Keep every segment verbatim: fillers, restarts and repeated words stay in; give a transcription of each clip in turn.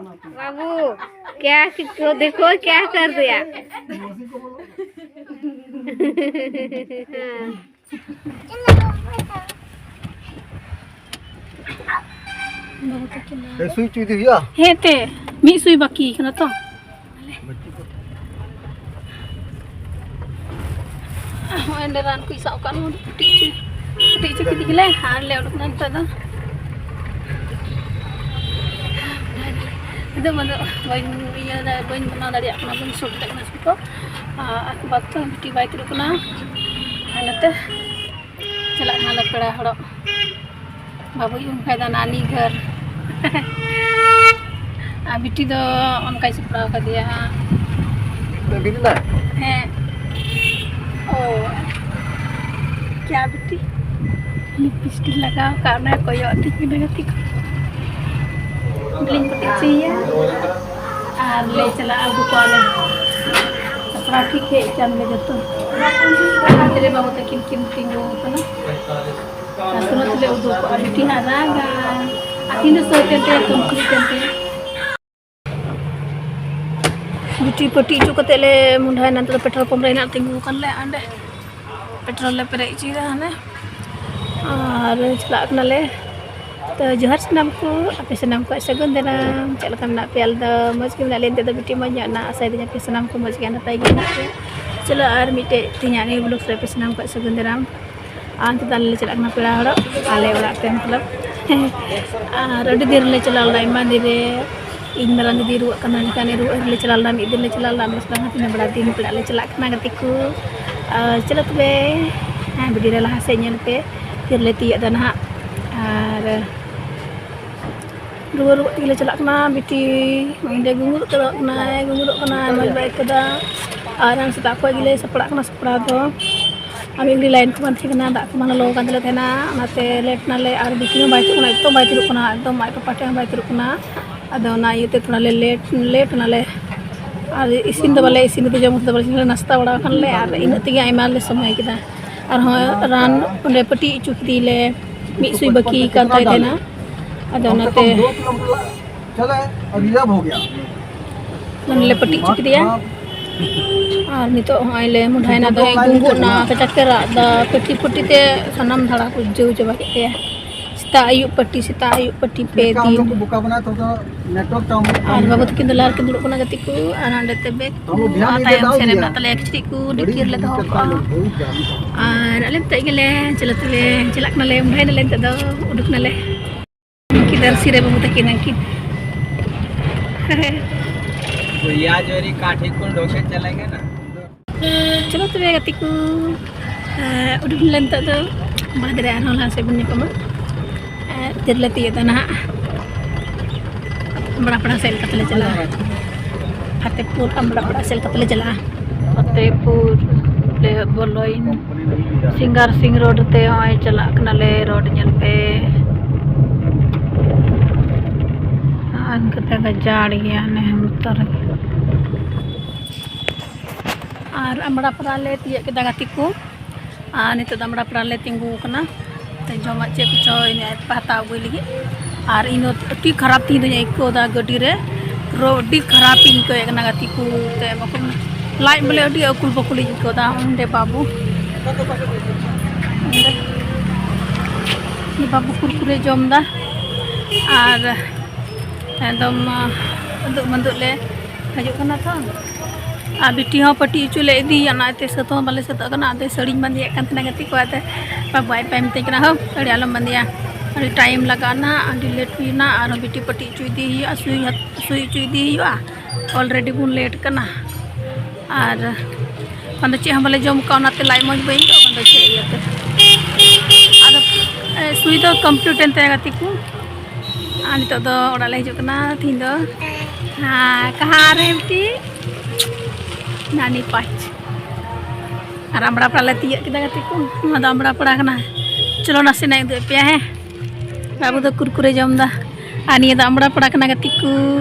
बाबू, क्या कि-, को देखो क्या कर दिया। ᱥᱩᱭ ᱪᱩᱭ ᱫᱤ ᱦᱩᱭᱩᱜᱼᱟ? ᱦᱮᱸ ᱛᱮ, ᱢᱤᱫ ᱥᱩᱭ ᱵᱟᱹᱠᱤ ᱠᱟᱱᱟ ᱛᱚ᱾ ᱦᱚᱸᱜᱼᱚᱭ ᱚᱸᱰᱮ ᱨᱟᱱ ᱠᱚᱭ ᱥᱟᱵ ᱠᱟᱜ ᱱᱚᱣᱟ ᱫᱚ ᱯᱩᱴᱤ ᱦᱚᱪᱚ, ᱯᱩᱴᱤ ᱦᱚᱪᱚ ᱠᱮᱫᱮ ᱜᱮᱞᱮ ᱟᱨ ᱞᱮ ᱩᱰᱩᱠ ᱮᱱᱟ ᱱᱤᱛᱚᱜ ᱫᱚ᱾ ᱱᱤᱛᱚᱜ ᱢᱟ ᱫᱚ ᱵᱟᱹᱧ ᱤᱭᱟᱹ ᱫᱟ-, ᱵᱟᱹᱧ ᱵᱮᱱᱟᱣ ᱫᱟᱲᱮᱭᱟᱜ ᱠᱟᱱᱟ, ᱵᱟᱹᱧ ᱥᱩᱴ ᱫᱟᱲᱮᱭᱟᱜ ᱠᱟᱱᱟ ᱥᱩᱴ ᱠᱚ᱾ ᱟᱨ ᱟᱠᱚ ᱵᱟᱫᱽ ᱫᱚ ᱵᱤᱴᱤ ᱵᱟᱭ ᱛᱩᱫᱩᱜ ᱠᱟᱱᱟ᱾ ᱟᱨ ᱱᱚᱛᱮ ᱪᱟᱞᱟᱜ ᱠᱟᱱᱟᱞᱮ ᱯᱮᱲᱟ ᱦᱚᱲᱚᱜ᱾ ᱵᱟᱹᱵᱩᱭ ᱩᱢ ᱠᱟᱭᱫᱟ ᱱᱟᱱᱤ ᱜᱷᱚᱨ᱾ ᱟᱨ ᱵᱤᱴᱤ ᱫᱚ ᱚᱱᱠᱟᱭ ᱥᱟᱯᱲᱟᱣ ᱠᱟᱫᱮᱭᱟ ᱦᱟᱸᱜ᱾ ᱵᱤᱴᱤ ᱫᱚ? ᱦᱮᱸ᱾ ᱳ᱾ ᱠᱭᱟ ᱵᱤᱴᱤ? ᱞᱤᱯᱤᱥᱴᱤᱠ ᱞᱟᱜᱟᱣ ᱠᱟᱜ ᱚᱱᱟ ᱠᱚᱭᱚᱜ ᱛᱤᱧ ᱠᱟᱱᱟ ᱜᱟᱛᱮ ᱠᱚ᱾ ᱵᱤᱞᱤᱧ ᱯᱚᱴᱮᱡ ᱦᱚᱪᱚᱭᱮᱭᱟ᱾ ᱟᱨ ᱞᱮ ᱪᱟᱞᱟᱜᱼᱟ ᱟᱹᱜᱩ ᱠᱚᱣᱟᱞᱮ᱾ ᱥᱟᱯᱲᱟᱣ ᱴᱷᱤᱠ ᱦᱮᱡ ᱟᱠᱟᱱ ᱜᱮ ᱡᱚᱛᱚ᱾ ᱦᱟᱱᱛᱮ ᱨᱮ ᱵᱟᱹᱵᱩ ᱛᱟᱹᱠᱤᱱ ᱠᱤᱱ ᱛᱤᱸᱜᱩ ᱟᱠᱟᱱᱟ᱾ ᱟᱨ ᱛᱩᱨᱟᱹᱛ ᱞᱮ ᱩᱰᱩᱠᱚᱜᱼᱟ, ᱵᱤᱴᱤ ᱦᱟᱸᱜ ᱨᱟᱜᱟ᱾ ᱟᱹᱠᱤᱱ ᱫᱚ ᱥᱟᱹᱭ ᱠᱟᱱ ᱛᱟᱭᱟ, ᱠᱩᱢᱠᱩᱢ ᱠᱟᱱ ᱛᱟᱭᱟ᱾ ᱵᱤᱴᱤ ᱯᱟᱹᱴᱤ ᱦᱚᱪᱚ ᱠᱟᱛᱮᱫ ᱞᱮ ᱢᱚᱦᱰᱟᱭᱮᱱᱟ᱾ ᱱᱤᱛᱚᱜ ᱫᱚ ᱯᱮᱴᱨᱳᱞ ᱯᱟᱢᱯ ᱨᱮ ᱦᱮᱱᱟᱜ ᱛᱤᱸᱜᱩ ᱟᱠᱟᱱ ᱞᱮ ᱚᱸᱰᱮ᱾ ᱯᱮᱴᱨᱳᱞ ᱞᱮ ᱯᱮᱨᱮᱡ ᱦᱚᱪᱚᱭᱮᱫᱟ ᱦᱟᱱᱮ᱾ ᱟᱨ ᱪᱟᱞᱟᱜ ᱠᱟᱱᱟᱞᱮ᱾ ᱛᱚ ᱡᱚᱦᱟᱨ ᱥᱟᱱᱟᱢ ᱠᱚ, ᱟᱯᱮ ᱥᱟᱱᱟᱢ ᱠᱚᱣᱟᱜ ᱥᱟᱹᱜᱩᱱ ᱫᱟᱨᱟᱢ᱾ ᱪᱮᱫ ᱞᱮᱠᱟ ᱢᱮᱱᱟᱜ ᱯᱮᱭᱟ? ᱟᱞᱮ ᱫᱚ ᱢᱚᱡᱽ ᱜᱮ ᱢᱮᱱᱟᱜ ᱞᱮᱭᱟ᱾ ᱱᱤᱛᱚᱜ ᱫᱚ ᱵᱤᱴᱤ ᱢᱚᱡᱽ ᱧᱚᱜ ᱮᱱᱟ᱾ ᱟᱥᱟᱭᱮᱫᱟᱹᱧ ᱟᱯᱮ ᱥᱟᱱᱟᱢ ᱠᱚ ᱢᱚᱡᱽ ᱜᱮ ᱱᱟᱯᱟᱭ ᱜᱮ ᱢᱮᱱᱟᱜ ᱯᱮᱭᱟ᱾ ᱪᱚᱞᱚ ᱟᱨ ᱢᱤᱫᱴᱮᱡ ᱛᱮᱦᱮᱧᱟᱜ ᱱᱤᱭᱩ ᱵᱞᱚᱜ ᱨᱮ ᱟᱯᱮ ᱥᱟᱱᱟᱢ ᱠᱚᱣᱟᱜ ᱥᱟᱹᱜᱩᱱ ᱫᱟᱨᱟᱢ᱾ ᱟᱨ ᱱᱤᱛᱚᱜ ᱫᱚ ᱟᱞᱮ ᱞᱮ ᱪᱟᱞᱟᱜ ᱠᱟᱱᱟ ᱯᱮᱲᱟ ᱦᱚᱲᱚᱜ, ᱟᱞᱮ ᱚᱲᱟᱜ ᱛᱮ ᱢᱚᱛᱞᱚᱵ᱾ ᱟᱨ ᱟᱹᱰᱤ ᱫᱤᱱ ᱨᱮᱞᱮ ᱪᱟᱞᱟᱣ ᱞᱮᱱᱟ, ᱟᱭᱢᱟ ᱫᱤᱱ ᱨᱮ᱾ ᱤᱧ ᱢᱟᱨᱟᱝ ᱫᱤᱫᱤ ᱨᱩᱣᱟᱹᱜ ᱠᱟᱱᱟ, ᱮᱱᱠᱷᱟᱱ ᱨᱩᱣᱟᱹᱜ ᱨᱮᱞᱮ ᱪᱟᱞᱟᱣ ᱞᱮᱱᱟ, ᱢᱤᱫ ᱫᱤᱱ ᱞᱮ ᱪᱟᱞᱟᱣ ᱞᱮᱱᱟ, ᱵᱮᱥ ᱵᱟᱝ ᱛᱤᱱᱟᱹᱜ ᱵᱮᱲᱟ ᱫᱤᱱ ᱯᱮᱲᱟ ᱞᱮ ᱪᱟᱞᱟᱜ ᱠᱟᱱᱟ ᱜᱟᱛᱮ ᱠᱚ᱾ ᱟᱨ ᱪᱚᱞᱚ ᱛᱚᱵᱮ, ᱦᱮᱸ, ᱵᱷᱤᱰᱤᱭᱳ ᱨᱮ ᱞᱟᱦᱟ ᱥᱮᱫ ᱧᱮᱞ ᱯᱮ, ᱛᱤ ᱨᱮᱞᱮ ᱛᱤᱭᱳᱜ ᱮᱫᱟ ᱱᱟᱦᱟᱜ᱾ ᱟᱨ ᱨᱩᱣᱟᱹ ᱨᱩᱣᱟᱹᱜ ᱛᱮᱜᱮ ᱞᱮ ᱪᱟᱞᱟᱜ ᱠᱟᱱᱟ᱾ ᱵᱤᱴᱤ ᱚᱸᱰᱮ ᱜᱩᱸᱜᱩᱫᱚᱜ ᱠᱟᱱᱟᱭ, ᱜᱩᱸᱜᱩᱫᱚᱜ ᱠᱟᱱᱟᱭ, ᱢᱚᱡᱽ ᱵᱟᱭ ᱟᱹᱭᱠᱟᱹᱣ ᱫᱟ᱾ ᱟᱨ ᱮᱱᱟᱝ ᱥᱮᱛᱟᱜ ᱠᱷᱚᱱ ᱜᱮᱞᱮ ᱥᱟᱯᱲᱟᱜ ᱠᱟᱱᱟ, ᱥᱟᱯᱲᱟᱣ ᱫᱚ᱾ ᱟᱨ ᱢᱤᱫ ᱜᱷᱟᱹᱲᱤ ᱞᱟᱭᱤᱱ ᱠᱚ ᱵᱟᱝ ᱛᱟᱦᱮᱸ ᱠᱟᱱᱟ, ᱫᱟᱜ ᱠᱚ ᱵᱟᱝ ᱞᱚᱞᱚ ᱟᱠᱟᱱ ᱛᱟᱞᱮ ᱛᱟᱦᱮᱱᱟ, ᱚᱱᱟᱛᱮ ᱞᱮᱴ ᱱᱟᱞᱮ᱾ ᱟᱨ ᱵᱤᱴᱤ ᱦᱚᱸ ᱵᱟᱭ ᱛᱩᱫᱩᱜ ᱠᱟᱱᱟ, ᱮᱠᱫᱚᱢ ᱵᱟᱭ ᱛᱩᱫᱩᱜ ᱠᱟᱱᱟ, ᱮᱠᱫᱚᱢ ᱟᱡ ᱯᱟᱯᱟ ᱴᱷᱮᱱ ᱦᱚᱸ ᱵᱟᱭ ᱛᱩᱫᱩᱜ ᱠᱟᱱᱟ᱾ ᱟᱫᱚ ᱚᱱᱟ ᱤᱭᱟᱹᱛᱮ ᱛᱷᱚᱲᱟ ᱞᱮ ᱞᱮᱴ, ᱞᱮᱴ ᱱᱟᱞᱮ᱾ ᱟᱨ ᱤᱥᱤᱱ ᱫᱚ ᱵᱟᱞᱮ ᱤᱥᱤᱱ ᱠᱟᱫᱟ, ᱡᱚᱢ ᱠᱟᱛᱮ ᱵᱟᱞᱮ ᱤᱥᱤᱱ ᱠᱟᱫᱟ, ᱱᱟᱥᱛᱟ ᱵᱟᱲᱟ ᱟᱠᱟᱱ ᱞᱮ, ᱟᱨ ᱤᱱᱟᱹᱜ ᱛᱮᱜᱮ ᱟᱭᱢᱟ ᱞᱮ ᱥᱚᱢᱚᱭ ᱠᱮᱫᱟ᱾ ᱟᱨᱦᱚᱸ ᱨᱟᱱ ᱚᱸᱰᱮ ᱯᱟᱹᱴᱤ ᱦᱚᱪᱚ ᱠᱮᱫᱮᱭᱟᱞᱮ, ᱢᱤᱫ ᱥᱩᱭ ᱵᱟᱹᱠᱤ ᱠᱟᱱ ᱛᱟᱭ ᱛᱟᱦᱮᱱᱟ᱾ ᱟᱫᱚ ᱚᱱᱟᱛᱮ चला, अब रिजर्व हो गया। ᱢᱟᱱᱮ ᱞᱮ ᱯᱟᱹᱴᱤ ᱦᱚᱪᱚ ᱠᱮᱫᱮᱭᱟ᱾ ᱟᱨ ᱱᱤᱛᱚᱜ ᱦᱚᱸᱜᱼᱚᱭ ᱞᱮ ᱢᱚᱸᱰᱷᱟᱭᱮᱱᱟ, ᱫᱚ ᱜᱩᱸᱜᱩᱜ ᱱᱟ, ᱠᱟᱡᱟᱠ ᱛᱮ ᱨᱟᱜ ᱫᱟ, ᱯᱟᱹᱴᱤ ᱯᱟᱹᱴᱤ ᱛᱮ ᱥᱟᱱᱟᱢ ᱫᱷᱟᱲᱟ ᱠᱚ ᱡᱟᱹᱣ ᱪᱟᱵᱟ ᱠᱮᱫ ᱛᱟᱭᱟ᱾ ᱥᱮᱛᱟᱜ ᱟᱹᱭᱩᱵ ᱯᱟᱹᱴᱤ, ᱥᱮᱛᱟᱜ ᱟᱹᱭᱩᱵ ᱯᱟᱹᱴᱤ ᱯᱮ ᱫᱤᱱ᱾ ᱟᱨ ᱵᱟᱹᱵᱩ ᱛᱟᱹᱠᱤᱱ ᱫᱚ ᱞᱟᱦᱟ ᱨᱮᱠᱤᱱ ᱫᱩᱲᱩᱵ ᱠᱟᱱᱟ ᱜᱟᱛᱮ ᱠᱚ, ᱟᱨ ᱦᱟᱸᱰᱮ ᱛᱮ ᱵᱮᱜᱽ ᱠᱚ, ᱟᱨ ᱛᱟᱭᱚᱢ ᱥᱮᱫ ᱨᱮ ᱢᱮᱱᱟᱜ ᱛᱟᱞᱮᱭᱟ ᱠᱤᱪᱨᱤᱡ ᱠᱚ, ᱰᱤᱠᱤ ᱨᱮᱞᱮ ᱫᱚᱦᱚ ᱠᱟᱜᱼᱟ᱾ ᱟᱨ ᱟᱞᱮ ᱱᱤᱛᱚᱜ ᱜᱮᱞᱮ ᱪᱟᱞᱟᱜ ᱛᱮᱞᱮ, ᱪᱟᱞᱟᱜ ᱠᱟᱱᱟᱞᱮ, ᱢᱚᱸᱰᱷᱟᱭ ᱱᱟᱞᱮ ᱱᱤᱛᱚᱜ ᱫᱚ, ᱩᱰᱩᱠ ᱱᱟᱞᱮ᱾ ᱩᱱᱠᱤᱱ ᱫᱚ ᱟᱨᱥᱤ ᱨᱮ ᱵᱟᱹᱵᱩ ᱛᱟᱹᱠᱤᱱ ᱩᱱᱠᱤᱱ᱾ भैया जोरी काठी कुल ढोके चलेंगे ना। ᱪᱚᱞᱚ ᱛᱚᱵᱮ ᱜᱟᱛᱮ ᱠᱚ, ᱮ, ᱩᱰᱩᱠ ᱞᱮᱱ ᱱᱤᱛᱚᱜ ᱫᱚ ᱵᱟᱫᱽ ᱨᱮ ᱟᱨᱦᱚᱸ ᱞᱟᱦᱟ ᱥᱮᱫ ᱵᱚᱱ ᱧᱟᱯᱟᱢᱟ᱾ ᱮ, ᱛᱤᱨᱞᱟᱹ ᱛᱤᱭᱳᱜ ᱫᱚ ᱱᱟᱦᱟᱜ ᱟᱢᱲᱟ ᱯᱟᱲᱟ ᱥᱮᱫ ᱞᱮᱠᱟ ᱛᱮᱞᱮ ᱪᱟᱞᱟᱜᱼᱟ᱾ ᱯᱷᱟᱛᱮᱯᱩᱨ ᱟᱢᱲᱟ ᱯᱟᱲᱟ ᱥᱮᱫ ᱞᱮᱠᱟ ᱛᱮᱞᱮ ᱪᱟᱞᱟᱜᱼᱟ᱾ ᱯᱷᱟᱛᱮᱯᱩᱨ ᱞᱮ ᱵᱚᱞᱚᱭᱮᱱ ᱥᱤᱝᱜᱟᱨ ᱥᱤᱝ ᱨᱳᱰ ᱛᱮ ᱦᱚᱸᱜᱼᱚᱭ ᱪᱟᱞᱟᱜ ᱠᱟᱱᱟᱞᱮ, ᱨᱳᱰ ᱧᱮᱞ ᱯᱮ᱾ ᱟᱨ ᱠᱟᱛᱮ ᱜᱟᱡᱟᱲ ᱜᱮᱭᱟ ᱚᱱᱮ ᱵᱚᱛᱚᱨ ᱜᱮ᱾ ᱟᱨ ᱟᱢᱲᱟ ᱯᱟᱲᱟ ᱞᱮ ᱛᱤᱭᱳᱜ ᱠᱮᱫᱟ ᱜᱟᱛᱮ ᱠᱚ᱾ ᱟᱨ ᱱᱤᱛᱚᱜ ᱫᱚ ᱟᱢᱲᱟ ᱯᱟᱲᱟ ᱞᱮ ᱛᱤᱸᱜᱩ ᱟᱠᱟᱱᱟ᱾ ᱛᱮ ᱡᱚᱢᱟᱜ ᱪᱮᱫ ᱠᱚᱪᱚ ᱤᱧ ᱟᱡ ᱯᱟᱛᱟ ᱟᱹᱜᱩᱭ ᱞᱟᱹᱜᱤᱫ᱾ ᱟᱨ ᱤᱧ ᱫᱚ ᱟᱹᱰᱤ ᱠᱷᱟᱨᱟᱯ ᱛᱮᱦᱮᱧ ᱫᱚᱧ ᱟᱹᱭᱠᱟᱹᱣ ᱮᱫᱟ ᱜᱟᱹᱰᱤ ᱨᱮ᱾ ᱨᱚ-, ᱟᱹᱰᱤ ᱠᱷᱟᱨᱟᱯ ᱤᱧ ᱟᱹᱭᱠᱟᱹᱣᱮᱫ ᱠᱟᱱᱟ ᱜᱟᱛᱮ ᱠᱚ᱾ ᱛᱮ ᱵᱟᱠᱚ, ᱞᱟᱡ ᱵᱚᱞᱮ ᱟᱹᱰᱤ ᱟᱹᱠᱩᱞ ᱵᱟᱹᱠᱩᱞᱤᱧ ᱟᱹᱭᱠᱟᱹᱣ ᱮᱫᱟ᱾ ᱚᱸᱰᱮ ᱵᱟᱹᱵᱩ, ᱚᱸᱰᱮ ᱵᱟᱹᱵᱩ ᱠᱩᱨᱠᱩᱨᱮ ᱡᱚᱢ ᱮᱫᱟ᱾ ᱟᱨ ᱮᱠᱫᱚᱢ, ᱩᱫᱩᱜ ᱢᱟᱹᱫᱩᱜ ᱞᱮ ᱦᱤᱡᱩᱜ ᱠᱟᱱᱟ ᱛᱚ᱾ ᱟᱨ ᱵᱤᱴᱤ ᱦᱚᱸ ᱯᱟᱹᱴᱤ ᱦᱚᱪᱚ ᱞᱮ ᱤᱫᱤᱭᱮᱭᱟ, ᱚᱱᱟᱛᱮ ᱥᱟᱹᱛ ᱦᱚᱸ ᱵᱟᱞᱮ ᱥᱟᱹᱛᱚᱜ ᱠᱟᱱᱟ᱾ ᱟᱫᱚ ᱥᱟᱹᱲᱤᱧ ᱵᱟᱸᱫᱮᱭᱮᱫ ᱠᱟᱱ ᱛᱟᱦᱮᱱᱟ ᱜᱟᱛᱮ ᱠᱚ, ᱟᱫᱚ ᱵᱟᱵᱩ ᱟᱡ ᱵᱟᱭ ᱢᱮᱛᱟᱹᱧ ᱠᱟᱱᱟ, "ᱦᱳ, ᱥᱟᱹᱲᱤ ᱟᱞᱚᱢ ᱵᱟᱸᱫᱮᱭᱟ, ᱟᱹᱰᱤ ᱴᱟᱭᱤᱢ ᱞᱟᱜᱟᱜᱼᱟ ᱱᱟᱦᱟᱜ, ᱟᱹᱰᱤ ᱞᱮᱴ ᱦᱩᱭᱱᱟ, ᱟᱨᱦᱚᱸ ᱵᱤᱴᱤ ᱯᱟᱹᱴᱤ ᱦᱚᱪᱚ ᱤᱫᱤ ᱦᱩᱭᱩᱜᱼᱟ, ᱥᱩᱭ ᱦᱟᱛ-, ᱥᱩᱭ ᱦᱚᱪᱚ ᱤᱫᱤ ᱦᱩᱭᱩᱜᱼᱟ, ᱚᱞᱨᱮᱰᱤ ᱵᱚᱱ ᱞᱮᱴ ᱠᱟᱱᱟ᱾" ᱟᱨ ᱵᱟᱝ ᱫᱚ ᱪᱮᱫ ᱦᱚᱸ ᱵᱟᱞᱮ ᱡᱚᱢ ᱠᱟᱜᱼᱟ, ᱚᱱᱟᱛᱮ ᱞᱟᱡ ᱢᱚᱡᱽ ᱵᱟᱹᱧ ᱟᱹᱭᱠᱟᱹᱣᱟ, ᱵᱟᱝ ᱫᱚ ᱪᱮᱫ ᱤᱭᱟᱹᱛᱮ᱾ ᱟᱫᱚ, ᱮ, ᱥᱩᱭ ᱫᱚ ᱠᱚᱢᱯᱞᱤᱴ ᱮᱱ ᱛᱟᱭᱟ ᱜᱟᱛᱮ ᱠᱚ᱾ ᱟᱨ ᱱᱤᱛᱚᱜ ᱫᱚ ᱚᱲᱟᱜ ᱞᱮ ᱦᱤᱡᱩᱜ ᱠᱟᱱᱟ ᱛᱤᱦᱤᱧ ᱫᱚ᱾ ᱦᱮᱸ, ᱠᱟᱦᱟᱸ ᱨᱮ ᱵᱤᱴᱤ? ᱱᱟᱱᱤ ᱯᱟᱸᱪ᱾ ᱟᱨ ᱟᱢᱲᱟ ᱯᱟᱲᱟ ᱞᱮ ᱛᱤᱭᱳᱜ ᱠᱮᱫᱟ ᱜᱟᱛᱮ ᱠᱚ᱾ ᱱᱚᱣᱟ ᱫᱚ ᱟᱢᱲᱟ ᱯᱟᱲᱟ ᱠᱟᱱᱟ᱾ ᱪᱚᱞᱚ ᱱᱟᱥᱮᱱᱟᱜ ᱤᱧ ᱩᱫᱩᱜ ᱟᱯᱮᱭᱟ, ᱦᱮᱸ᱾ ᱵᱟᱹᱵᱩ ᱫᱚ ᱠᱩᱨᱠᱩᱨᱮ ᱡᱚᱢ ᱮᱫᱟ᱾ ᱟᱨ ᱱᱤᱭᱟᱹ ᱫᱚ ᱟᱢᱲᱟ ᱯᱟᱲᱟ ᱠᱟᱱᱟ ᱜᱟᱛᱮ ᱠᱚ᱾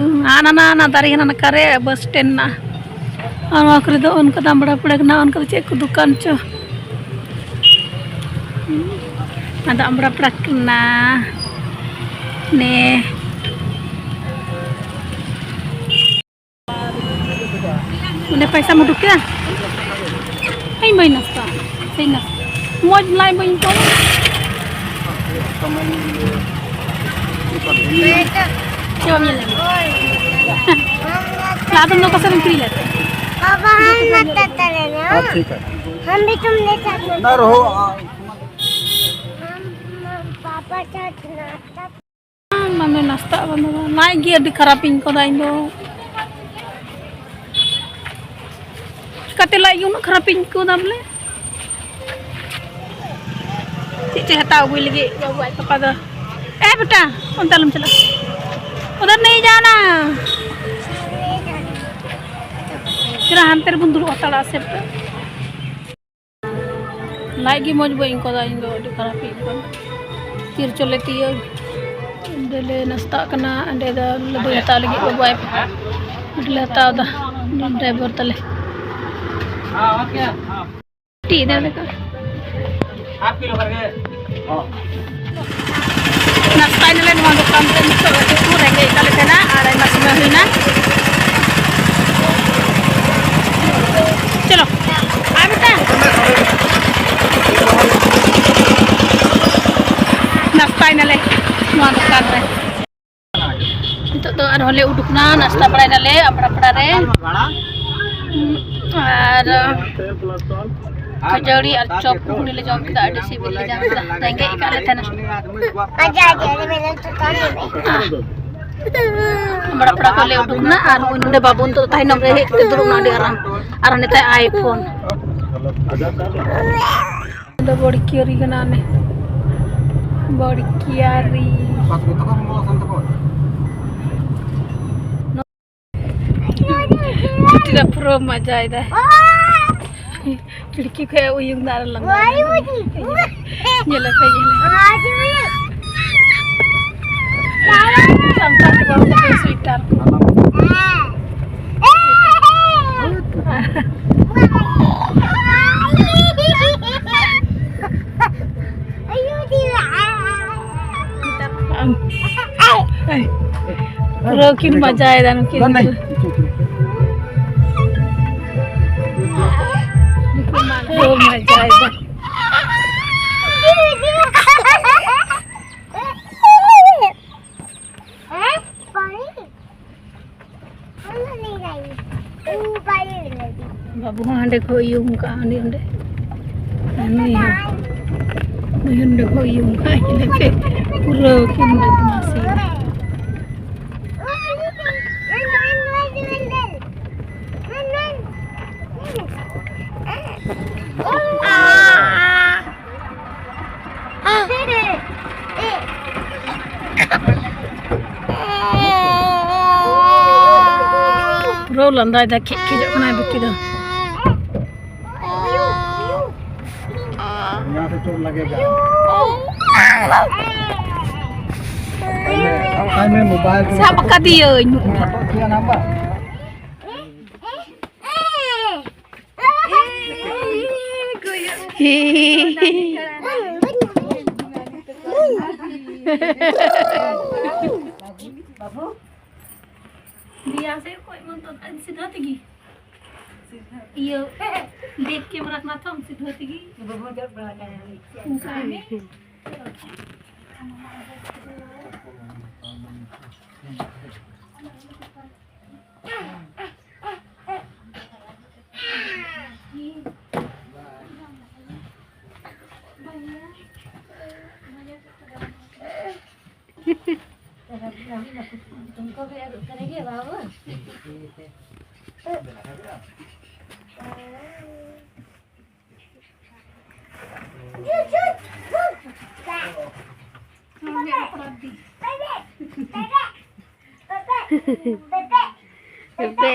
ᱟᱨ ᱦᱟᱱᱟ, ᱦᱟᱱᱟ ᱫᱟᱨᱮ ᱦᱟᱱᱟ ᱱᱟᱠᱷᱟ ᱨᱮ ᱵᱟᱥ ᱥᱴᱮᱱᱰ ᱢᱮᱱᱟᱜᱼᱟ᱾ ᱟᱨ ᱱᱚᱣᱟ ᱠᱚᱨᱮ ᱫᱚ ᱚᱱᱠᱟ ᱫᱚ ᱟᱢᱲᱟ ᱯᱟᱲᱟ ᱠᱟᱱᱟ, ᱚᱱᱠᱟ ᱫᱚ ᱪᱮᱫ ᱠᱚ ᱫᱚᱠᱟᱱ ᱪᱚ᱾ ᱟᱫᱚ ᱟᱢᱲᱟ ᱯᱟᱲᱟ ᱠᱟᱱᱟ᱾ ᱱᱮ᱾ ᱚᱸᱰᱮ ᱯᱚᱭᱥᱟᱢ ᱩᱰᱩᱠ ᱠᱮᱫᱟ? ᱤᱧ ᱵᱟᱹᱧ ᱱᱟᱥᱛᱟ᱾ ᱥᱮᱧ ᱱᱟᱥᱛᱟ᱾ ᱢᱚᱡᱽ ᱞᱟᱡ ᱵᱟᱹᱧ ᱟᱹᱭᱠᱟᱹᱣ᱾ ᱪᱮᱫ ᱵᱟᱢ ᱧᱮᱞ ᱧᱟᱢ? ᱞᱟᱫᱚᱢ ᱫᱚ ᱚᱠᱟ ᱥᱮᱫ ᱮᱢ ᱠᱤᱨᱤᱧ ᱞᱮᱫ ᱛᱮ? पापा, हम नाश्ता करेंगे, हाँ, हाँ? ठीक है। हम भी तुम ले सकते हो। ना रहो, आ, हम, हम पापा साथ नाश्ता। ᱵᱟᱝ ᱫᱚ ᱱᱟᱥᱛᱟᱜ, ᱵᱟᱝ ᱫᱚ ᱵᱟᱝ᱾ ᱞᱟᱡ ᱜᱮ ᱟᱹᱰᱤ ᱠᱷᱟᱨᱟᱯᱤᱧ ᱟᱹᱭᱠᱟᱹᱣᱫᱟ ᱤᱧ ᱫᱚ᱾ ᱪᱤᱠᱟᱹᱛᱮ ᱞᱟᱡ ᱜᱮ ᱩᱱᱟᱹᱜ ᱠᱷᱟᱨᱟᱯᱤᱧ ᱟᱹᱭᱠᱟᱹᱣᱫᱟ ᱵᱚᱞᱮ? ᱪᱮᱫ ᱪᱚᱭ ᱦᱟᱛᱟᱣ ᱟᱹᱜᱩᱭ ᱞᱟᱹᱜᱤᱫ ᱵᱟᱹᱵᱩ ᱟᱡ ᱯᱟᱯᱟ ᱫᱚ᱾ ᱮ ᱵᱮᱴᱟ, ᱚᱱᱛᱮ ᱟᱞᱚᱢ ᱪᱟᱞᱟᱜᱼᱟ᱾ ᱩᱫᱷᱟᱨ ᱱᱟᱦᱤᱸ ᱡᱟᱱᱟ᱾ ᱪᱮᱫᱟᱜ ᱦᱟᱱᱛᱮ ᱨᱮᱵᱚᱱ ᱫᱩᱲᱩᱵ ᱦᱟᱛᱟᱲᱚᱜᱼᱟ ᱥᱮ ᱵᱮᱴᱟ? ᱞᱟᱡ ᱜᱮ ᱢᱚᱡᱽ ᱵᱟᱹᱧ ᱟᱹᱭᱠᱟᱹᱣᱫᱟ ᱤᱧ ᱫᱚ, ᱟᱹᱰᱤ ᱠᱷᱟᱨᱟᱯ ᱤᱧ ᱟᱹᱭᱠᱟᱹᱣᱫᱟ᱾ ᱛᱤᱨ ᱪᱚᱞᱮ ᱛᱤᱭᱟᱹᱜ, ᱚᱸᱰᱮ ᱞᱮ ᱱᱟᱥᱛᱟᱜ ᱠᱟᱱᱟ, ᱚᱸᱰᱮ ᱫᱚ ᱞᱟᱹᱰᱩᱭ ᱦᱟᱛᱟᱣ ᱞᱟᱹᱜᱤᱫ ᱵᱟᱵᱩ ᱟᱡ ᱯᱟᱯᱟ᱾ ᱚᱸᱰᱮ ᱞᱮ ᱦᱟᱛᱟᱣ ᱮᱫᱟ, ᱩᱱᱤ ᱰᱨᱟᱭᱵᱷᱟᱨ ᱛᱟᱞᱮ᱾ ᱴᱤ ᱫᱮ ᱫᱮᱠᱚ᱾ ᱱᱟᱥᱛᱟᱭ ᱱᱟᱞᱮ ᱱᱚᱣᱟ ᱫᱚᱠᱟᱱ ᱨᱮ, ᱱᱤᱛᱚᱜ ᱞᱟᱹᱜᱤᱫ ᱠᱚ ᱨᱮᱸᱜᱮᱡ ᱠᱟᱞᱮ ᱛᱟᱦᱮᱱᱟ ᱟᱨ ᱟᱭᱢᱟ ᱥᱚᱢᱚᱭ ᱦᱩᱭᱱᱟ᱾ ᱪᱚᱞᱚ, ᱟᱨ ᱢᱤᱫᱴᱟᱝ᱾ ᱱᱟᱥᱛᱟᱭ ᱱᱟᱞᱮ ᱱᱚᱣᱟ ᱫᱚᱠᱟᱱ ᱨᱮ᱾ ᱱᱤᱛᱚᱜ ᱫᱚ ᱟᱨᱦᱚᱸ ᱞᱮ ᱩᱰᱩᱠ ᱱᱟ, ᱱᱟᱥᱛᱟ ᱵᱟᱲᱟᱭ ᱱᱟᱞᱮ ᱟᱢᱲᱟ ᱯᱟᱲᱟ ᱨᱮ᱾ ᱟᱨ ᱠᱷᱟᱹᱡᱟᱹᱲᱤ ᱟᱨ ᱪᱚᱯ ᱜᱷᱩᱜᱽᱱᱤ ᱞᱮ ᱡᱚᱢ ᱠᱮᱫᱟ, ᱟᱹᱰᱤ ᱥᱤᱵᱤᱞ ᱞᱮ ᱡᱚᱢ ᱠᱮᱫᱟ, ᱨᱮᱸᱜᱮᱡ ᱟᱠᱟᱫ ᱞᱮ ᱛᱟᱦᱮᱱᱟ᱾ ᱟᱢᱲᱟ ᱯᱟᱲᱟ ᱠᱷᱚᱱ ᱞᱮ ᱩᱰᱩᱠ ᱱᱟ ᱟᱨ ᱱᱚᱜᱼᱚᱭ ᱱᱚᱰᱮ ᱵᱟᱹᱵᱩ ᱱᱤᱛᱚᱜ ᱫᱚ ᱛᱟᱭᱱᱚᱢ ᱨᱮ ᱦᱮᱡ ᱠᱟᱛᱮ ᱫᱩᱲᱩᱵ ᱱᱟ, ᱟᱹᱰᱤ ᱟᱨᱟᱢ᱾ ᱟᱨ ᱱᱤᱛᱚᱜ iPhone ᱫᱚ ᱵᱚᱲᱠᱤᱭᱟᱹᱨᱤ ᱠᱟᱱᱟ ᱚᱱᱮ᱾ ᱵᱚᱲᱠᱤᱭᱟᱹᱨᱤ᱾ ᱪᱩᱴᱤ ᱫᱚ ᱯᱩᱨᱟᱹ ᱢᱟᱡᱟᱭ ᱫᱟᱭ᱾ ᱠᱷᱤᱲᱠᱤ ᱠᱷᱚᱡ ᱩᱭᱩᱝ ᱫᱟ ᱟᱨ ᱞᱟᱸᱫᱟ᱾ ᱧᱮᱞᱮ ᱯᱮ, ᱧᱮᱞᱮ᱾ ᱥᱟᱱᱛᱟᱲ ᱛᱮ ᱵᱟᱝ ᱠᱟᱛᱮ ᱥᱩᱭᱴᱟᱨ ᱠᱚ᱾ ᱯᱩᱨᱟᱹ ᱠᱤᱱ ᱢᱟᱡᱟᱭᱮᱫᱟ ᱱᱩᱠᱤᱱ᱾ ᱡᱟᱭᱜᱟ᱾ ᱵᱟᱹᱵᱩ ᱦᱚᱸ ᱦᱟᱸᱰᱮ ᱠᱷᱚᱡ ᱩᱭᱩᱝ ᱠᱟᱜᱼᱟ, ᱩᱱᱤ ᱚᱸᱰᱮ᱾ ᱱᱩᱭ ᱦᱚᱸ, ᱱᱩᱭ ᱦᱚᱸ ᱱᱚᱸᱰᱮ ᱠᱷᱚᱡ ᱩᱭᱩᱝ ᱠᱟᱜᱼᱟ, ᱧᱮᱞᱮ ᱯᱮ, ᱯᱩᱨᱟᱹ ᱠᱤᱱ ᱵᱚᱫᱢᱟᱥᱤᱭᱟ᱾ ᱯᱩᱨᱟᱹ ᱞᱟᱸᱫᱟᱭ ᱫᱟ, ᱠᱷᱮᱡ ᱠᱷᱮᱡᱚᱜ ᱠᱟᱱᱟᱭ ᱵᱤᱴᱤ ᱫᱚ᱾ यहाँ से चोट लगेगा। ᱥᱟᱵ ᱠᱟᱫᱤᱭᱟᱹᱧ᱾ ᱯᱷᱳᱴᱳ ᱠᱤᱭᱟ ᱱᱟᱢᱵᱟᱨ? ᱵᱟᱹᱵᱩ, ᱫᱮᱭᱟ ᱥᱮ ᱠᱚᱭ ᱢᱚᱱ ᱛᱚ ᱥᱤᱫᱷᱟᱹ ᱛᱮᱜᱮ᱾ ᱤᱭᱟᱹ, ᱵᱮᱠ ᱠᱮᱢᱮᱨᱟ ᱠᱟᱱᱟ ᱛᱚ, ᱥᱤᱫᱷᱟᱹ ᱛᱮᱜᱮ᱾ ᱚᱱᱠᱟ ᱜᱮ᱾ तुमको भी ऐड करेंगे बाबू। ᱵᱮᱵᱮ᱾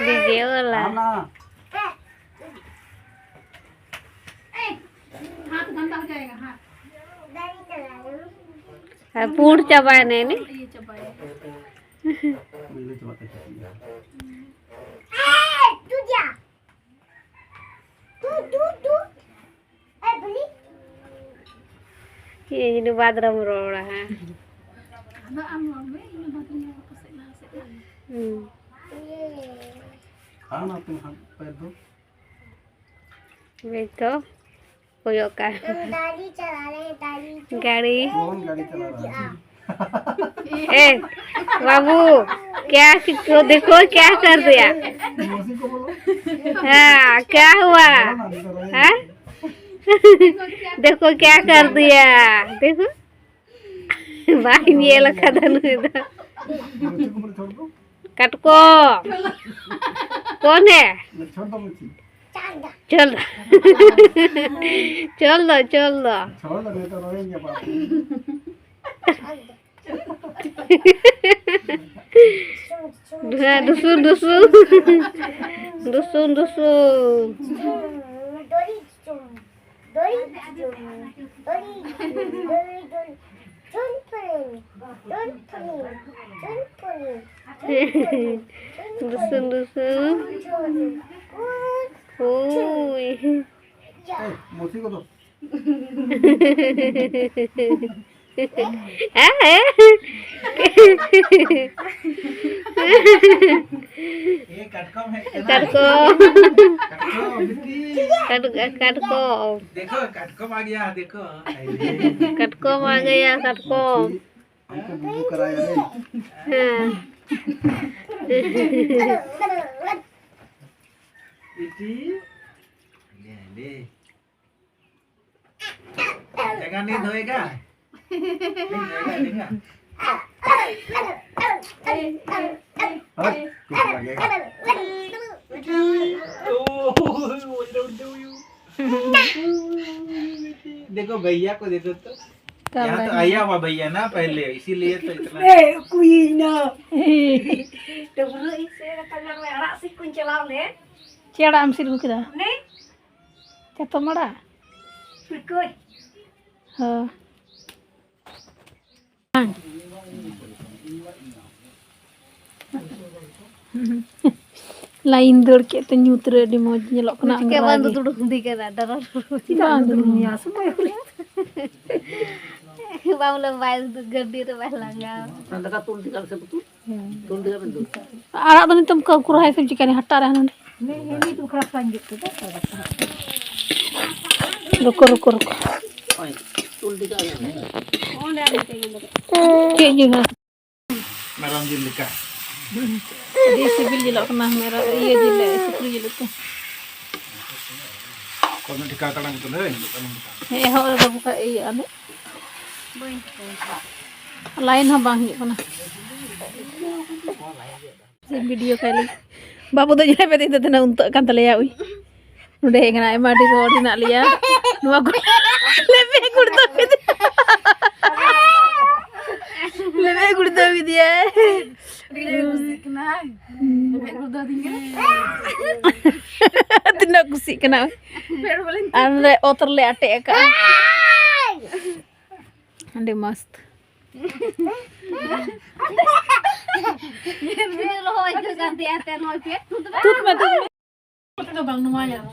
ᱵᱤᱡᱮ ᱵᱟᱞᱟ᱾ ᱦᱟᱛ ᱜᱟᱱᱫᱟ ᱦᱳ ᱡᱟᱭᱮᱜᱟ, ᱦᱟᱛ᱾ ᱟᱨ ᱯᱩᱸᱰ ᱪᱟᱵᱟᱭᱮᱱᱟ ᱤᱱᱟᱹ᱾ ᱤᱭᱟᱹ ᱪᱟᱵᱟᱭᱮᱱᱟ᱾ ᱤᱧ ᱫᱚ ᱵᱟᱫᱽᱨᱚᱢ ᱨᱚᱲᱟ, ᱦᱮᱸ᱾ ᱦᱩᱸ᱾ ᱵᱮᱥ ᱫᱚ ᱠᱚᱭᱚᱜ ᱠᱟᱜ᱾ ᱜᱟᱹᱲᱤ᱾ ए बाबू, क्या को देखो, क्या कर दिया? हाँ, क्या हुआ? हाँ? देखो क्या कर दिया। देखो। ᱵᱟᱭ ᱧᱮᱞ ᱟᱠᱟᱫᱟ ᱱᱩᱭ ᱫᱚ᱾ ᱠᱟᱴᱠᱚᱢ᱾ कौन है? छोड़ दो। छोड़ दो, छोड़ दो। छोड़ दो, नहीं तो रोएंगे बाप। हाँ, दुसु, दुसु। दुसु, दुसु। दुसु, दुसु। ओए। ए, मौसी को दो। हाँ, हाँ। ए, काटकम है ना? काटकम। काटकम, बिट्टी। काट-, काटकम। देखो, काटकम आ गया, देखो। काटकम आ गया, काटकम। हमको बुद्धू कराया रे। हाँ। बिट्टी। ले, ले। जगह नहीं धोएगा? नहीं धोएगा, देखा? हट, कुछ लगेगा। देखो भैया को देखो तो। यहाँ तो आया हुआ भैया ना पहले, इसीलिए तो इतना। ए, कोई ना। ᱰᱟᱹᱵᱽᱨᱟᱹᱜ ᱤᱧ ᱥᱮ ᱠᱟᱛᱷᱟ ᱧᱮᱞ ᱢᱮ, ᱟᱲᱟᱜ ᱥᱤᱫ ᱠᱚᱧ ᱪᱟᱞᱟᱣ ᱞᱮᱱ᱾ ᱪᱮᱫ ᱟᱲᱟᱜ ᱮᱢ ᱥᱤᱫ ᱟᱹᱜᱩ ᱠᱮᱫᱟ? ᱚᱱᱮ ᱪᱟᱛᱚᱢ ᱟᱲᱟᱜ? ᱯᱤᱲᱠᱟᱹᱭ᱾ ᱦᱳᱭ᱾ ᱞᱟᱭᱤᱱ ᱫᱟᱹᱲ ᱠᱮᱫ ᱛᱮ ᱧᱩᱛ ᱨᱮ ᱟᱹᱰᱤ ᱢᱚᱡᱽ ᱧᱮᱞᱚᱜ ᱠᱟᱱᱟ ᱪᱤᱠᱟᱹ ᱟᱝᱜᱽᱨᱟ ᱵᱟᱝ ᱜᱮ᱾ ᱫᱩᱫᱩᱲ ᱦᱩᱫᱤ ᱠᱟᱱᱟ, ᱰᱟᱨᱟ ᱰᱩᱨᱩ᱾ ᱵᱟᱝ ᱫᱩᱫᱩᱲ ᱢᱮᱭᱟ, ᱥᱚᱢᱚᱭ ᱦᱩᱭ᱾ ᱵᱟᱝ ᱵᱚᱞᱮ ᱵᱟᱭ ᱜᱟᱹᱰᱤ ᱨᱮ ᱵᱟᱭ ᱞᱟᱜᱟᱣ᱾ ᱚᱱᱟ ᱫᱟᱠᱟ ᱛᱩᱞ ᱤᱫᱤ ᱠᱟᱜ ᱥᱮ ᱵᱩᱛᱩᱞ? ᱛᱩᱞ ᱤᱫᱤ ᱠᱟᱜ ᱵᱮᱱ ᱫᱩ᱾ ᱟᱲᱟᱜ ᱫᱚ ᱱᱤᱛᱚᱜ ᱠᱚ ᱩᱠᱩᱨ ᱦᱟᱭ ᱥᱮᱢ ᱪᱤᱠᱟᱹᱱᱤ ᱦᱟᱴᱟᱜ ᱨᱮ ᱦᱟᱱᱟ ᱱᱚᱰᱮ᱾ ᱨᱩᱠᱚ, ᱨᱩᱠᱚ, ᱨᱩᱠᱚ᱾ ᱦᱳᱭ, ᱛᱩᱞ ᱤᱫᱤ ᱠᱟᱜ ᱵᱮᱱ᱾ ᱪᱮᱫ ᱡᱤᱞ? ᱢᱮᱨᱚᱢ ᱡᱤᱞ ᱞᱮᱠᱟ᱾ ᱟᱹᱰᱤ ᱥᱤᱵᱤᱞ ᱧᱮᱞᱚᱜ ᱠᱟᱱᱟ ᱢᱮᱨᱚᱢ, ᱤᱭᱟᱹ ᱡᱤᱞ, ᱥᱩᱠᱨᱤ ᱡᱤᱞ ᱩᱛᱩ᱾ ᱠᱚᱢᱮ ᱴᱷᱤᱠᱟ ᱛᱟᱲᱟᱝ ᱠᱚ ᱞᱟᱹᱭ᱾ ᱦᱮᱸ, ᱮᱦᱚᱵ ᱨᱮᱫᱚ ᱵᱚᱠᱟ ᱤᱭᱟᱹ ᱟᱞᱮ᱾ ᱞᱟᱭᱤᱱ ᱦᱚᱸ ᱵᱟᱝ ᱦᱤᱡᱩᱜ ᱠᱟᱱᱟ᱾ ᱪᱮᱫ ᱵᱷᱤᱰᱤᱭᱳ ᱠᱟᱭ ᱞᱟᱹᱜᱤᱫ? ᱵᱟᱹᱵᱩ ᱫᱚ ᱧᱮᱞ ᱢᱮ, ᱛᱮᱦᱮᱧ ᱫᱚ ᱛᱤᱱᱟᱹᱜ ᱩᱱᱛᱟᱹᱜ ᱠᱟᱱ ᱛᱟᱞᱮᱭᱟ᱾ ᱩᱭ, ᱱᱚᱰᱮ ᱦᱮᱡ ᱠᱟᱱᱟ, ᱟᱭᱢᱟ ᱰᱷᱮᱨ ᱦᱚᱲ ᱦᱮᱱᱟᱜ ᱞᱮᱭᱟ᱾ ᱱᱚᱣᱟ ᱠᱚ ᱞᱮᱵᱮᱫ ᱜᱩᱲᱫᱟᱹᱣ ᱠᱮᱫᱮᱭᱟ᱾ ᱞᱮᱵᱮᱫ ᱜᱩᱲᱫᱟᱹᱣ ᱠᱮᱫᱮᱭᱟᱭ᱾ ᱟᱹᱰᱤ ᱡᱳᱨ ᱠᱩᱥᱤᱜ ᱠᱟᱱᱟᱭ᱾ ᱞᱮᱵᱮᱫ ᱜᱩᱲᱫᱟᱹᱣ ᱫᱤᱧ ᱠᱟᱱᱟᱭ᱾ ᱛᱤᱱᱟᱹᱜ ᱠᱩᱥᱤᱜ ᱠᱟᱱᱟ᱾ ᱯᱮᱲ ᱵᱚᱞᱮᱧ ᱟᱨ ᱱᱚᱰᱮ ᱚᱛ ᱨᱮᱞᱮ ᱟᱴᱮᱫ ᱟᱠᱟᱫᱼᱟ᱾ ᱟᱹᱰᱤ ᱢᱚᱥᱛ᱾ ᱨᱚᱦᱚᱭ ᱠᱟᱱ ᱛᱟᱭᱟ, ᱛᱮ ᱨᱚᱦᱚᱭ ᱯᱮ᱾ ᱛᱩᱫ ᱢᱮ, ᱛᱩᱫ ᱢᱮ᱾ ᱫᱚ ᱵᱟᱝ ᱱᱚᱣᱟ ᱧᱟᱢ᱾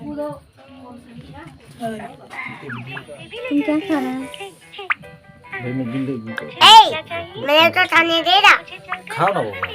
ᱤᱧ ᱪᱟᱥ ᱠᱟᱱᱟ᱾ ᱮᱭ, ᱢᱮᱱᱮ ᱛᱚ ᱛᱷᱟᱱᱮ ᱫᱮ ᱫᱟ᱾ ᱠᱷᱟᱣ ᱱᱟ ᱵᱟᱵᱟ᱾